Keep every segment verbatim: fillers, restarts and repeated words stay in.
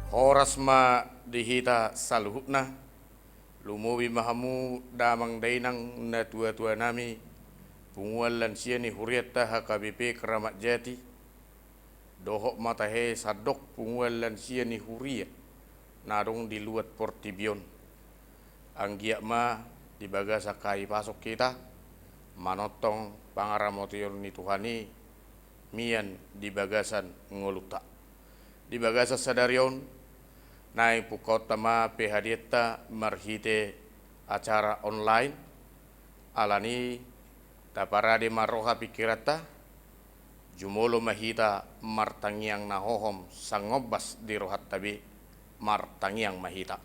Horas ma di hita saluhutna, lumobi ma hamu damang dainang natuatuanami, punguan lansia ni hurianta H K B P Keramat Jati, dohot ma tahe sandok punguan lansia ni huria na adong di luat portibi on. Anggiat ma di bagasan hahipason hita manongtong pangaramotion ni Tuhan i mian di bagasan ngolunta. Di bagasan sadari on, naeng pungkaonta ma P H D-nta marhite acara online, alani taparade ma roha pingkiranta, jumolo ma hita martangiang na hohom sangombas di rohanta be, martangiang ma hita.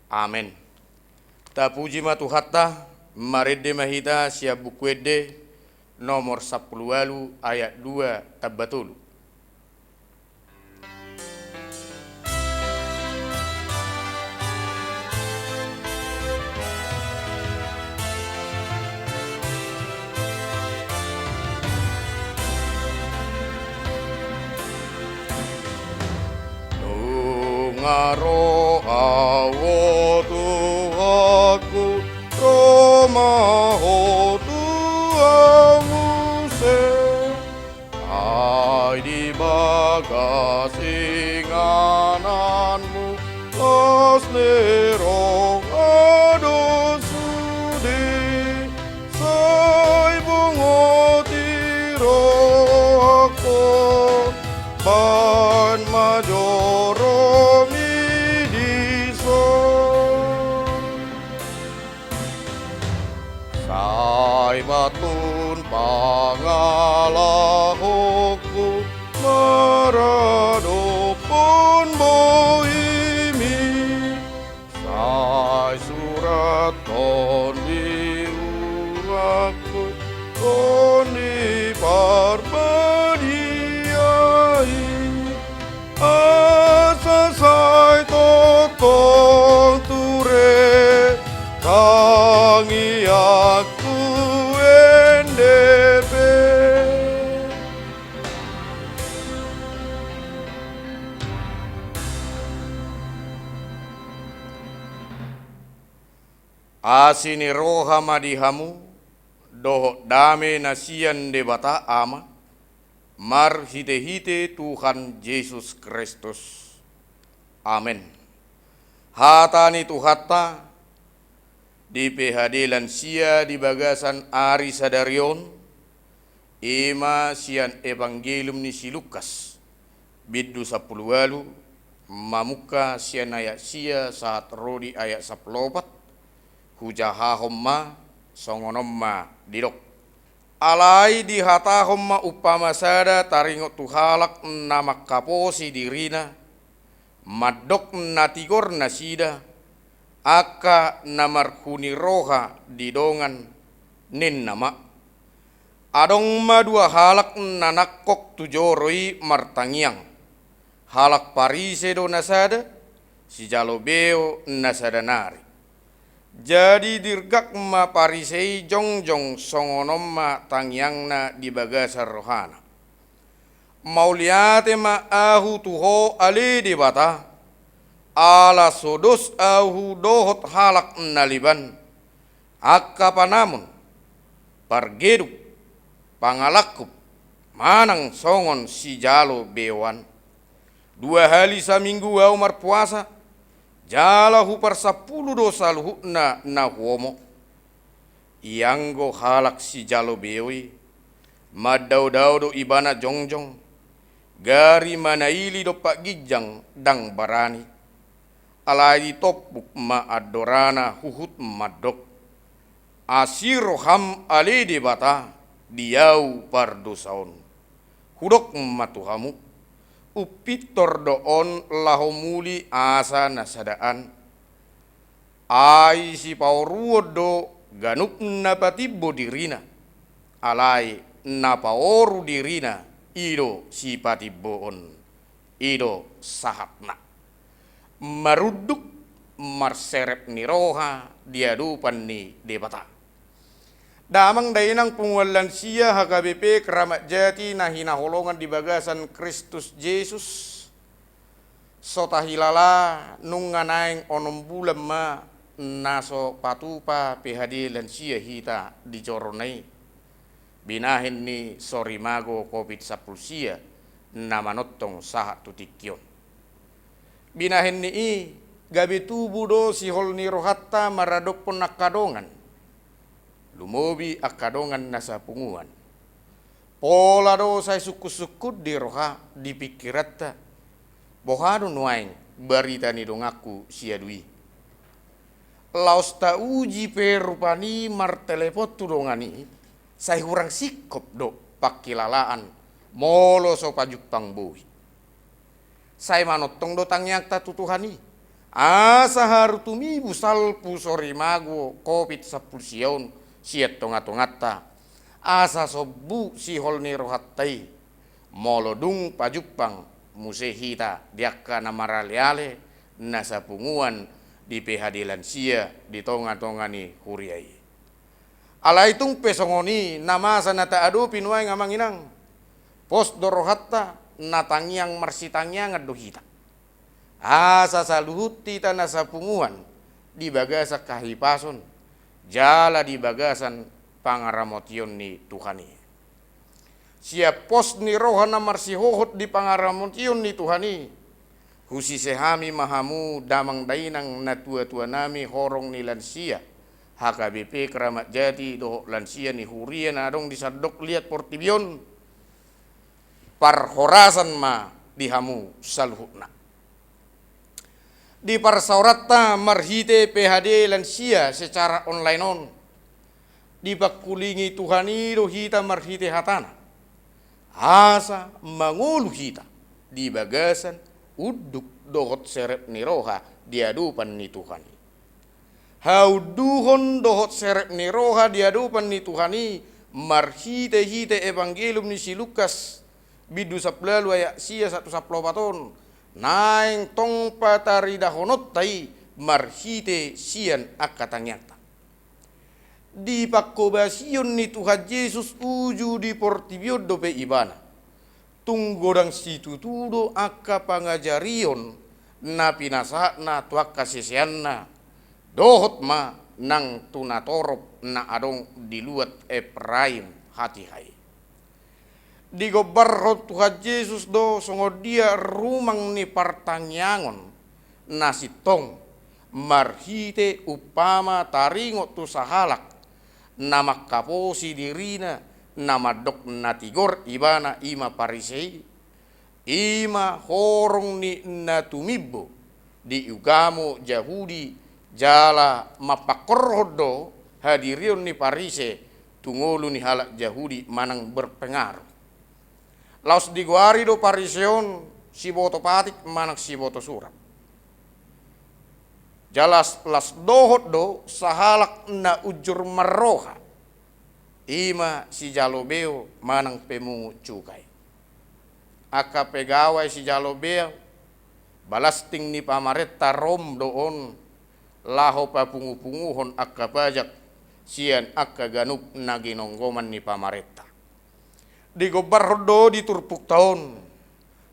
Amen. Tapuji ma Tuhanta, marende ma hita sian Buku Ende nomor sampulu ualu ayat dua tamba tolu. Nunga ro Ahu, o Tuhanku, ro ma Ho tu Ahu muse. Ai di bagas ingananmu las ni roha do sude, sai bungoti rohangku, baen ma joromi dison. Sai patun pangalahonku maradophon bohimi, sai surathon di uhangku Tondi Parbadia i, asa sai tongtong ture tangiangku ende pe. Asi ni roha ma di hamu, dohot dame na sian Debata Ama, marhitehite Tuhan Jesus Kristus. Amen. Hata ni Tuhanta di P H D lansia di bagasan ari sadari on, i ma sian Evangelium ni si Lukas, bindu sampulu ualu, mamungka sian ayat sia sahat ro di ayat sampulu opat, hujahahon ma, songon on ma didok. Alai dihatahon ma umpama sada taringot tu halak na mangkaposi dirina, mandok na tigor nasida, angka na marhuni roha di dongan, ninna ma. Adong ma dua halak na nangkok tu joro i martangiang. Halak Parise do na sada, sijalo beo na sada nari. Jadi dirgak ma Parise i jongjong, songon on ma tangiangna di bagasan rohana. Mauliate ma ahu tu Ho ale Debata, ala so dos ahu dohot halak na leban, angka panamon, pargeduk, pangalangkup, manang songon sijalo beoan. Dua hali saminggu ahu marpuasa, jala huparsampulu do saluhutna na huomo. Ianggo halak sijalo beo i, mandaodao do ibana jongjong, gari manaili dompak ginjang ndang barani. Alai ditompuk ma andorana huhut mandok. Asi roham ale Debata di ahu pardosa on. Hudok ma tu hamu, umpintor do on laho muli asa na sada an. Ai sipaoruon do ganup na patimbo dirina, alai na paoru dirina i do sipatimboon, i do sahatna. Marunduk marserep ni roha di adopan ni Debata. Damang dainang punguan lansia H K B P Keramat Jati na hinaholongan di bagasan Kristus Jesus, so tahilala nunga naeng onom bulan ma na so patupa P H D lansia hita di joro na i, binahen ni sorimago Covid sampulu sia na manongtong sahat tu tingki on. Binahen ni i, gabe tubu do sihol ni rohanta maradophon angka dongan, lumobi angka dongan na sapunguan. Pola do sai sungkun-sungkun di roha, di pingkiranta, boha do nuaeng barita ni donganku si Adu i. Laos tauji pe rupani martelepon tu dongan i, sai hurang singkop do pangkilalaan molo so pajumpang boi. Sai manongtong do tangiangta tu Tuhan i, asa haru tumibu salpu sorimago Covid sampulu sia on sian tonga-tonganta, asa sombu sihol ni rohanta i, molo dung pajumpang muse hita di angka na marale-ale, na sapunguan di P H D lansia di tonga-tonga ni huria i. Alai tung pe songon i na masa na taadopi nuaeng, amang inang, pos do rohanta, na tangiang marsitangiangan do hita, asa saluhut hita na sapunguan di bagasan hahipason jala di bagasan pangaramotion ni Tuhan i. Sian pos ni roha na marsihohot di pangaramotion ni Tuhan i, husise hami ma hamu damang dainang, natua-tua nami horong ni lansia H K B P Keramat Jati dohot lansia ni huria na adong di sandok liat portibi on, parhorasan ma di hamu saluhutna. Di parsaoranta marhite P H D lansia secara online on, dipangkulingi Tuhan i do hita marhite hatana, asa mangolu hita di bagasan unduk dohot serep ni roha di adopan ni Tuhan i. Haunduhon dohot serep ni roha di adopan ni Tuhan i marhite-hite Evangelium ni si Lukas, bindu sampulu ualu ayat sia sahat tu sampulu opat on, naeng tong pataridahononta i marhite sian angka tangiangta. Di pangkobasion ni Tuhan Jesus uju di portibi on dope ibana, tung godang situtu do angka pangajarion na pinasahatna tu angka siseanna, dohot ma nang tu natorop na adong di luat Epraim hatiha i. Digombarhon Tuhan Jesus do songon dia rumang ni partangiangon na sintong, marhite umpama taringot tu sahalak na mangkaposi dirina, na mandok na tigor ibana, i ma Parise i, i ma horong ni na tumimbo di ugamo Jahudi, jala mampangkorhon do hadirion ni Parise tu ngolu ni halak Jahudi manang berpengaruh. Laos digoari do Parise on siboto patik manang siboto surat. Jala las dohot do sahalak na unjur marroha, i ma sijalo beo manang pemungut cukai. Angka pegawai sijalo beo, balasting ni pamarenta Rom do on, laho papungu-punguhon angka pajak sian angka ganup na ginonggoman ni pamarenta. Digombarhon do di turpukta on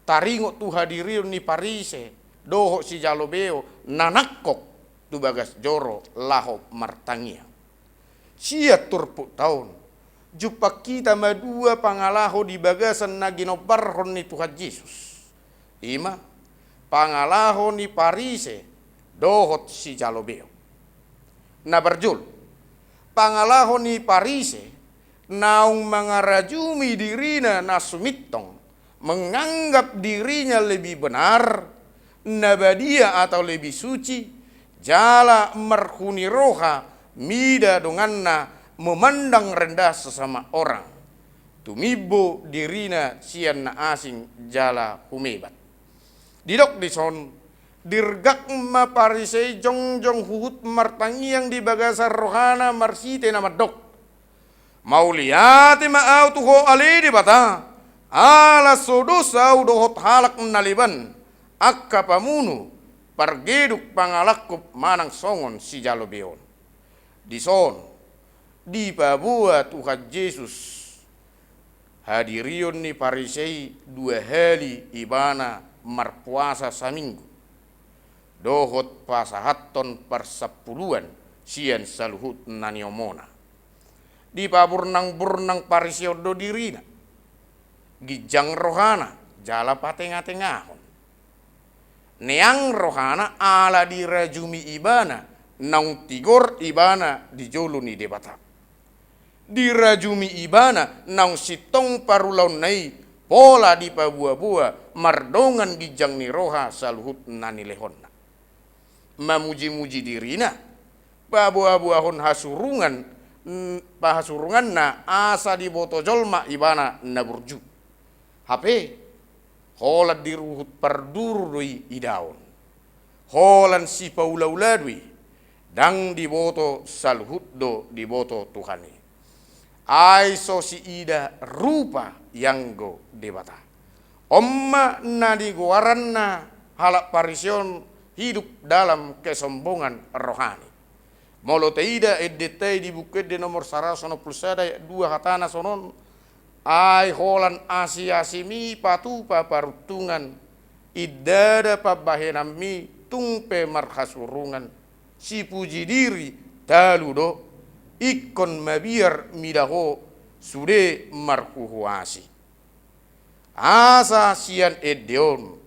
taringot tu hadirion ni Parise dohot sijalo beo na nangkok tu bagas joro laho martangiang. Sian turpukta on, jumpang hita ma dua pangalaho di bagasan na ginombarhon ni Tuhan Jesus, i ma pangalaho ni Parise dohot sijalo beo. Na parjolo, pangalaho ni Parise naung mangarajumi dirina na sumintong, menganggap dirinya lebih benar, na badia atau lebih suci, jala marhuni roha mida donganna, memandang rendah sesama orang, tumimbo dirina sian na asing jala humebat. Didok dison, dirgak ma Parise i jongjong huhut martangiang di bagasan rohana marhite na mandok: Mauliate ma ahu tu Ho ale Debata, ala so dos ahu dohot halak na leban, angka pamunu, pargeduk, pangalangkup manang songon sijalo beo on. Dison, Dipaboa Tuhan Jesus hadirion ni Parisei dua hali ibana marpuasa saminggu, dohot pasahathon parsampuluan sian saluhut na niomona. Dipaburnang-burnang Parisei on do dirina. Ginjang rohana, jala patengatengahon. Neang rohana ala dirajumi ibana, naung tigor ibana di jolo ni Debata. Dirajumi ibana naung sintong parulaonna i, pola dipaboaboa mardongan ginjang ni roha saluhut na nilehonna. Mamujimuji dirina, paboaboahon hasurungan, n-, pahasurunganna asa diboto jolma ibana na burju. Hape, holan di ruhut parduru do i idaon. Holan sipaulaula do i, ndang diboto saluhut do diboto Tuhan i. Ai so siida rupa ianggo Debata. On ma na nigoaranna halak Parisei on hidup dalam kesombongan rohani. Molo taida endenta i di Buku Ende nomor saratus onom pulu sada ayat dua, hatana songon on: Ai holan asiasim i patupa paruntungan, indada pambahenanmi tung pe marhasurungan, sipuji diri talu do, ingkon mabiar mida ho sude marhuhuasi. Asa sian ende on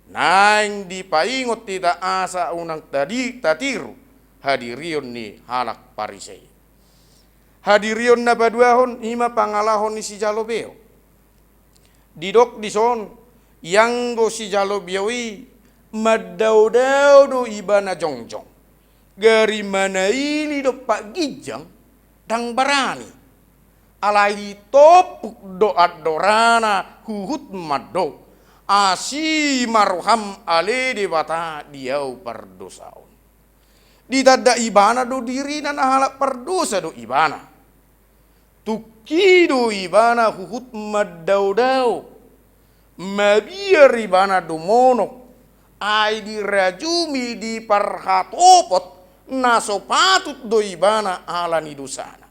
naeng dipaingot hita asa unang tadi-, tatiru hadirion ni halak Parisei. Hadirion na paduahon i ma pangalaho ni sijalo beo. Didok dison, ianggo sijalo beo i mandaodao do ibana jongjong. Gari manaili dompak ginjang ndang barani. Alai ditompuk do andorana huhut mandok: Asi ma roham ale Debata di ahu pardosa on. Ditanda ibana do dirina na halak pardosa do ibana. Tungki do ibana huhut mandaodao, mabiar ibana do monok, ai dirajumi di parhatopot na so patut do ibana ala ni dosana.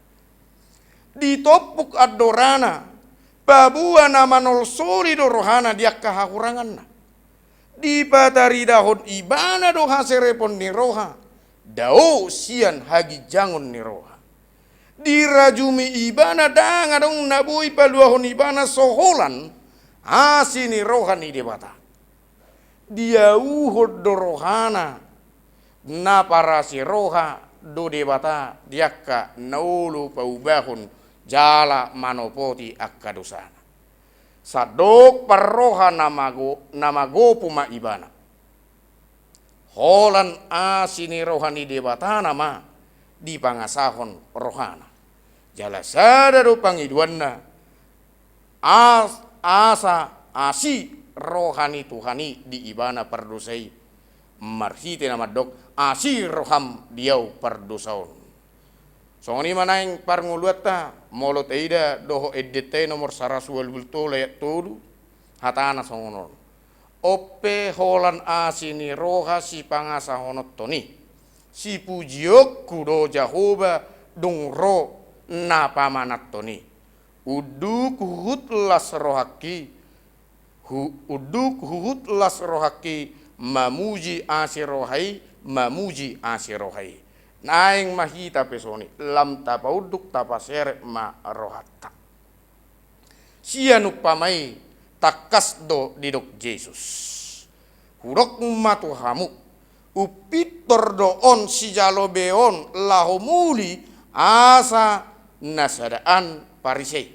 Ditompuk andorana, paboa na manolsoli do rohana di angka hahuranganna. Dipataridahon ibana do haserepon ni roha, dao sian haginjangon ni roha. Dirajumi ibana ndang adong na boi paluahon ibana so holan asi ni roha ni Debata. Diauhon do rohana, na parasi roha do Debata di angka na olo paubahon jala manopoti angka dosana. Sandok parroha na mago-, na magopo ma ibana. Holan asi ni roha ni Debata nama dipangasahon rohana. Jala sada do pangidoanna, as-, asa asi roha ni Tuhan i di ibana pardosa i, marhite na mandok: Asi roham di ahu pardosa on. Songon i ma naeng parngoluanta, molo taida dohot endenta i nomor saratus ualu pulu tolu ayat tolu, hatana songon on: On pe holan asi ni roha sipangasahononhon i, sipujionku do Jahowa dung ro na pamananhon i. Unduk huhut las rohangki, hu-, unduk huhut las rohangki, mamuji asi roha i, mamuji asi roha i. Naeng ma hita pe songon i, lam tapaunduk, tapaserep ma rohanta. Sian umpama i tangkas do didok Jesus: Hudok ma tu hamu, umpintor do on sijalo beo on laho muli asa na sada an Parisei.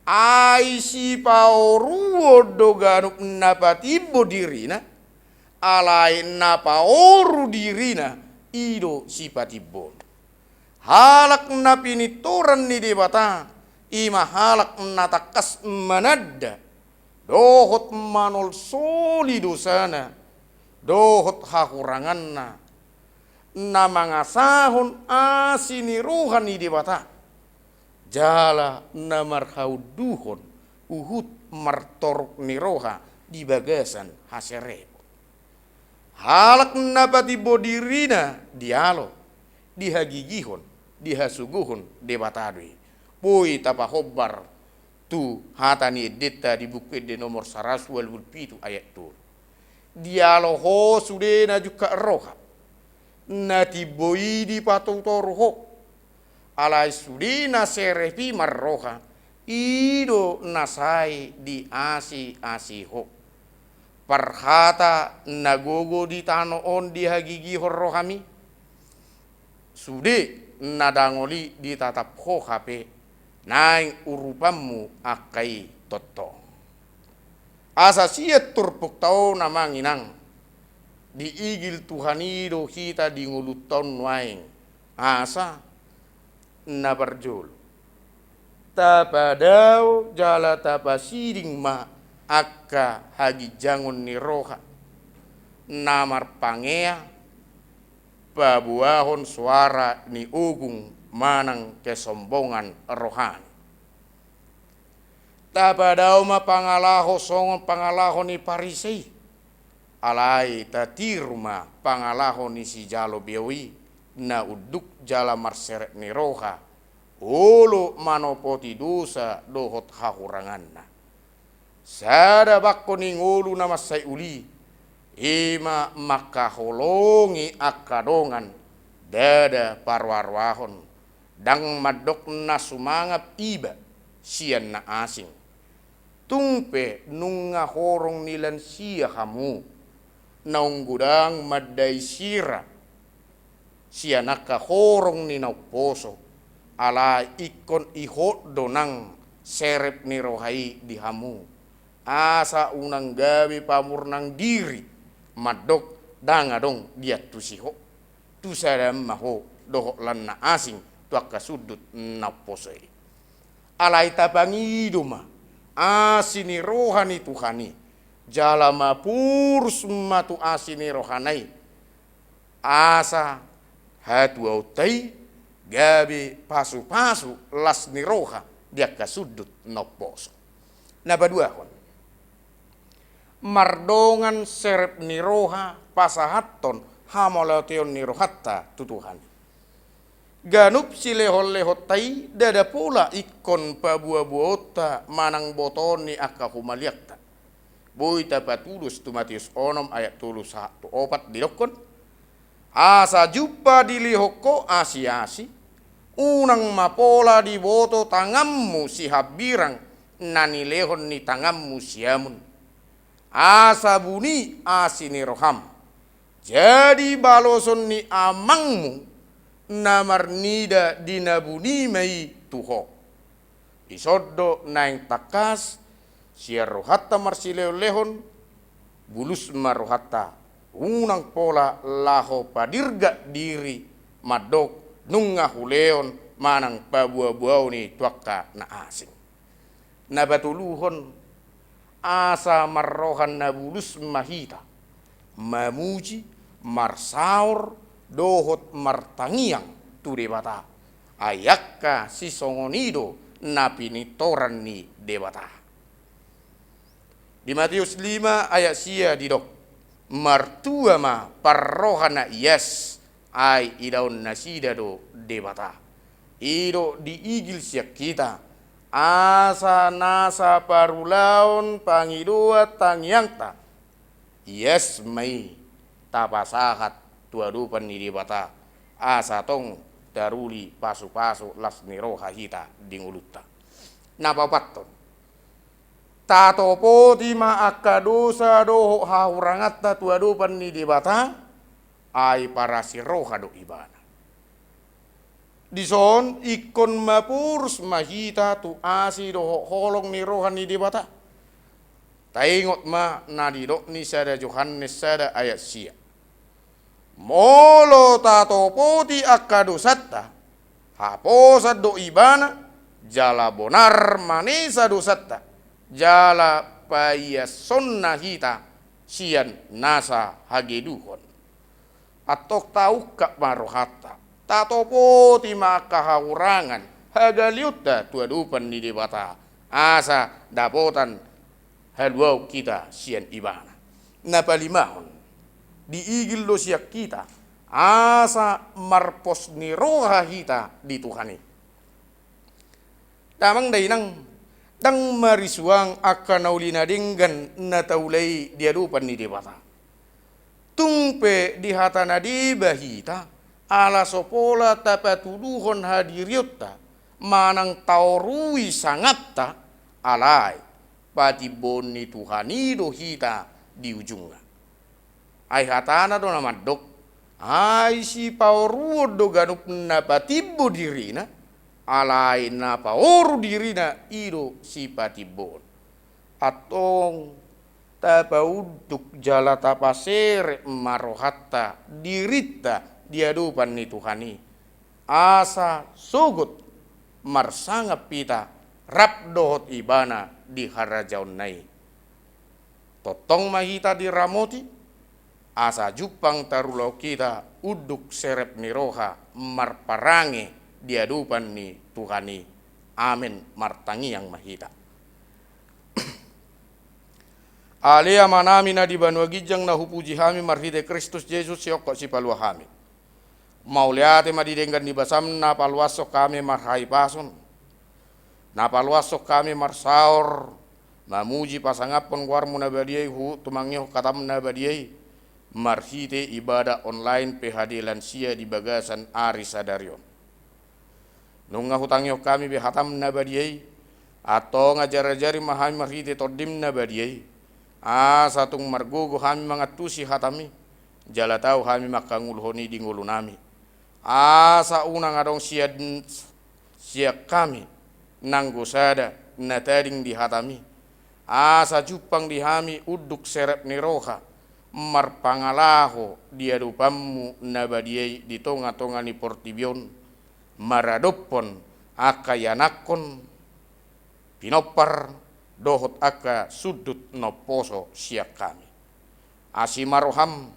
Ai sipaoruon do ganup na patimbo dirina, alai na paoru dirina i do sipatimboon. Halak na pinintoran ni Debata, i ma halak na tangkas mananda dohot manolsoli dosana dohot hahuranganna, na mangasahon asi ni roha ni Debata, jala na marhaunduhon huhut martoruk ni roha di bagasan haserepon. Halak na patimbo dirina dialo, dihagigihon, dihasuguhon Debata do i. Boi tapahombar tu hata ni endenta di Buku Ende nomor saratus ualu pulu pitu ayat tolu. Dialo ho sude na jungkat roha, na timbo i dipatutoru ho. Alai sude na serep i marroha, i do na sai diasiasi ho. Parhata na gogo di tano on dihagigihon rohami, sude na dangol i ditatap ho hape, naeng urupanmu angka i tongtong. Asa sian turpukta on, amang inang, diigil Tuhan i do hita di ngolunta on nuaeng. Asa na parjolo, tapadao jala tapasiding ma angka haginjangon ni roha na marpangea paboahon soara ni ogung manang kesombongan rohani. Tapadao ma pangalaho songon pangalaho ni Parise i. Alai tatiru ma pangalaho ni sijalo beo i, na unduk jala marserep ni roha, olo manopoti dosa dohot hahuranganna. Sada bangko ni ngolu na mansai uli, i ma mangkaholongi angka dongan, ndada paroaroahon, ndang mandok na sumangap iba sian na asing. Tung pe nunga horong ni lansia hamu, naung godang mandai sira sian angka horong ni na umposo, alai ingkon ihot do nang serep ni roha i di hamu, asa unang gabe pamurnang diri, mandok ndang adong diantusi ho. Tu sada ma ho dohot lan na asing tu angka sundut na umposo i. Alai tapangido ma asi ni roha ni Tuhan i, jala mapurus ma tu asi ni rohana i, asa hatuaonta i gabe pasupasu las ni roha di angka sundut na umposo. Na paduahon, mardongan serep ni roha pasahathon hamoloteon ni rohanta tu Tuhan i. Ganup silehonlehonta i ndada pola ingkon paboaboaonta manang botoon ni angka humaliangta. Boi tapatudos tu Matius onom ayat tolu sahat tu opat, didokkon: Asa jumpa dilehon ho asiasi, unang ma pola diboto tanganmu sihambirang na nilehon ni tanganmu siamun. Asa buni asi ni roham, jadi baloson ni Amangmu na marnida di na buni ma i tu ho. Dison do naeng tangkas sian rohanta marsilehonlehon, bulus ma rohanta, unang pola laho padirgak diri mandok nunga hulehon manang paboaboaon i tu angka na asing. Na patoluhon, asa marroha na bulus ma hita mamuji, marsaor, dohot martangiang tu Debata. Ai angka sisongon i do na pinitoran ni Debata. Di Matius lima ayat sia didok: Martua ma parroha na ias, ai idaon nasida do Debata. I do diigil sian hita, asa nasa parulaon pangidoan tangiangta, ias ma i tapasahat tu adopan ni Debata, asa tong taruli pasupasu las ni roha hita di ngolunta. Na paopathon, tatopoti ma angka dosa dohot hahuranganta tu adopan ni Debata, ai parasi roha do Ibana. Dison ingkon mapurus ma hita tu asi dohot holong ni roha ni Debata. Taingot ma na didok ni sada Johannes sada ayat sia: Molo tatopoti angka dosanta, haposan do Ibana, jala bonar manesa dosanta, jala paiashonna hita sian nasa hageduhon. Antong taungkap ma rohanta, tatopoti ma angka hahurangan, hagaleonta tu adopan ni Debata, asa dapotan haluaon hita sian Ibana. Na palimahon, diigil do sian hita Asa marpos ni roha hita di Tuhan i. Damang dainang, ndang marisuang angka na uli na denggan na taula i di adopan ni Debata. Tung pe di hata na deba hita, ala so pola tapatuduhon hadirionta, manang taorui sangapta, alai patimboon ni Tuhan i do hita di ujungna. Ai hatana do na mandok, ai sipaoruon do ganup na patimbo dirina, alai na paoru dirina i do sipatimboon. Antong tapaunduk jala tapaserep ma rohanta, dirinta di adopan ni Tuhan i, asa sogot marsangap hita rap dohot Ibana di harajaonna i. Tongtong ma hita diramoti, asa jumpang tarulahon hita unduk serep ni roha marparange di adopan ni Tuhan i. Amen. Martangiang ma hita. Ale Amanami na di banua ginjang, na hupuji hami marhite Kristus Jesus, sihongkop sipalua hami. Mauliate ma di denggan ni basam na paluashon hami marhahipason, na paluashon hami marsaor, mamuji pasangaphon goarmu na badia i, huhut tumangihon hatam na badia i, marhite ibadah online P H D lansia di bagasan ari sadari on. Nunga hutangihon hami be hatam na badia i, antong ajarajari ma hami marhite tondim na badia i, asa tung margogo hami mangantusi hatam i, jala tau hami manghangoluhon i di ngolunami. Asa unang adong sian, sian hami nanggo sada na tading di hatam i, asa jumpang di hami unduk serep ni roha, marpangalaho di adopanmu na badia i di tongatonga ni portibi on, maradophon angka ianakhon pinompar dohot angka sundut na umposo sian hami. Asi ma roham,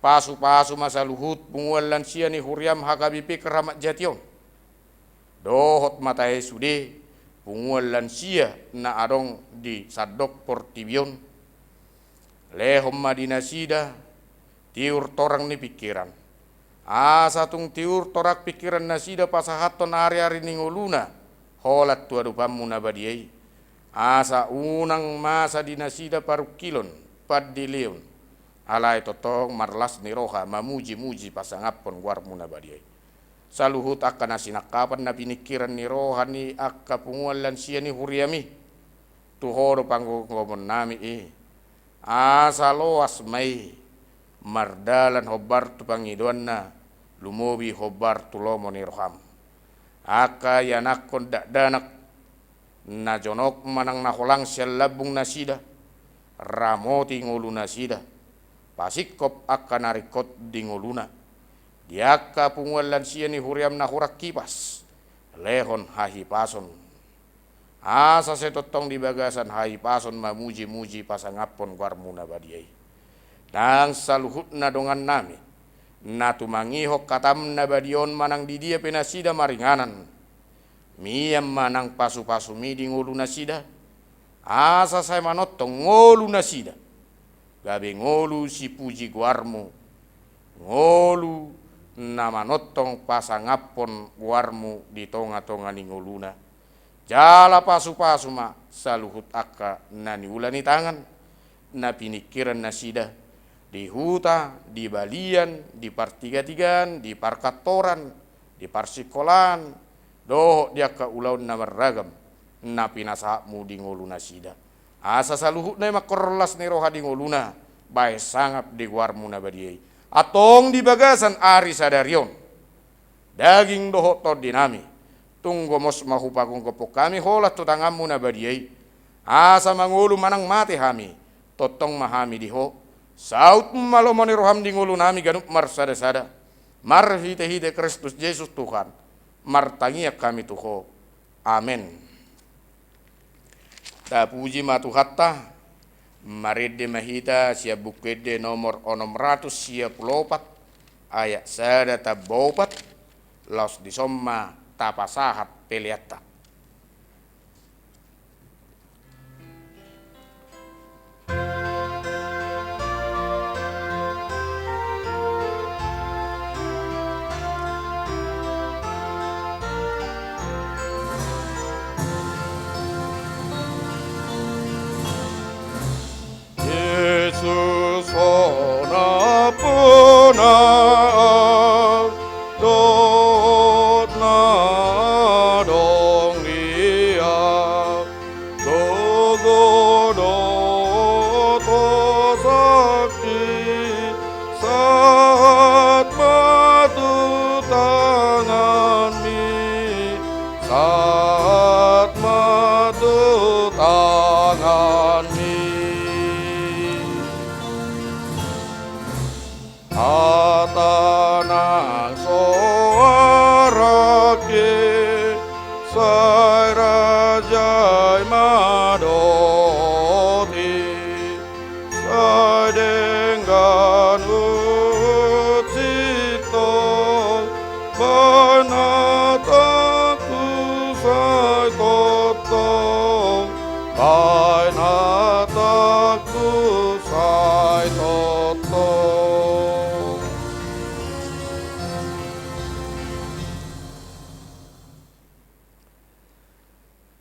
pasupasu ma saluhut punguan lansia ni huriam H K B P Kramat Jati on, dohot ma tahe sude punguan lansia na adong di sandok portibi on. Lehon ma di nasida tiur torang ni pingkiran, asa tung tiur torang pingkiran nasida pasahathon ariari ni ngoluna holan tu adopanmu na badia i. Asa unang masa di nasida parungkilon, pandeleon, alai tongtong marlas ni roha mamujimuji pasangaphon goarmu na badia i. Saluhut angka na sinangkapan na piningkiran ni roha ni angka punguan lansia ni huriam i, tu Ho do panggomgomonnami i. Asa loas ma i mardalan hombar tu pangidoanna, lumobi hombar tu lomo ni roham. Angka ianakhon dakdanak na jonok manang na holang sian lambung nasida, ramoti ngolu nasida, pasingkop angka na ringkot di ngoluna. Di angka punguan lansia ni huriam na hurang hipas, lehon hahipason. Asa sai tongtong di bagasan hahipason mamujimuji pasangaphon goarmu na badia i. Nang saluhutna dongannami na tumangihon hatam na badia on manang di dia pe nasida maringanan, mian ma nang pasupasumi di ngolu nasida, asa sai manongtong ngolu nasida gabe ngolu sipuji goarmu, ngolu na manongtong pasangaphon goarmu di tongatonga ni ngoluna. Jala pasupasu ma saluhut angka na niula ni tangan, na piningkiran nasida, di huta, di balian, di partigatigaan, di parkantoran, di parsingkolaan, dohot di angka ulaon na marragam na pinasahatmu di ngolu nasida. Asa saluhutna i mangkorhon las ni roha di ngoluna, bahen sangap di goarmu na badia i. Antong di bagasan ari sadari on, daging dohot tondinami, tung gomos ma hupagomgophon hami holan tu tanganmu na badia i. Asa mangolu manang mate hami, tongtong ma hami di Ho. Saut ma lomo ni roham di ngolunami ganup marsadasada. Marhitehite Kristus Jesus Tuhan, martangiang hami tu Ho. Amen. Tapuji ma Tuhanta. Marende ma hita sian Buku Ende nomor onom ratus sia pulu opat, ayat sada tamba opat, laos dison ma tapasahat peleanta. Taat ma tu tanganmi. Hata nang so arake, sai rajai ma dohot i. Sai denggan huhut sintong, baen hatangku sai tongtong, baen hatangku sai tongtong.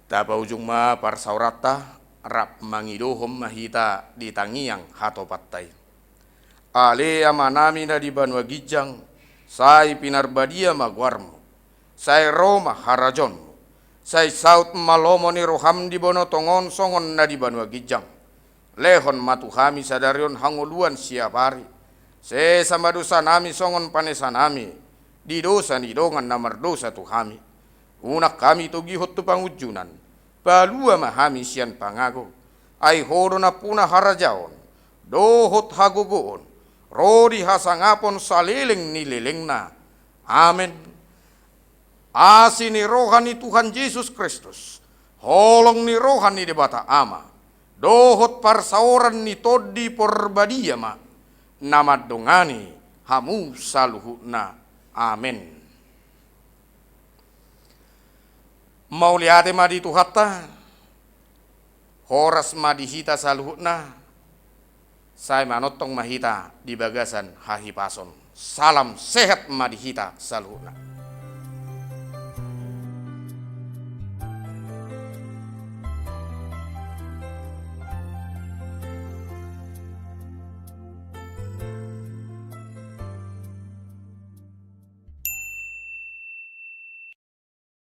Tapaujung ma parsaoranta, rap mangidohon ma hita di tangiang hatopanta i. Ale Amanami na di banua ginjang, sai pinarbadia ma goarmu, sai ro ma harajaonmu, sai saut ma lomo ni roham di banua tonga on songon na di banua ginjang. Lehon ma tu hami sadari on hangoluan siapari. Sesa ma dosanami songon panesanami di dosa ni dongan na mardosa tu hami. Unang hami togihon tu pangunjunan, palua ma hami sian pangago. Ai Ho do nampuna harajaon, dohot hagogoon, ro di hasangapon saleleng ni lelengna. Amen. Asi ni roha ni Tuhan Jesus Kristus, holong ni roha ni Debata Ama, dohot parsaoran ni Tondi Porbadia ma na mandongani hamu saluhutna. Amen. Mauliate ma di Tuhanta. Horas ma di hita saluhutna. Sai manongtong ma hita di bagasan hahipason. Salam sehat ma di hita saluhutna.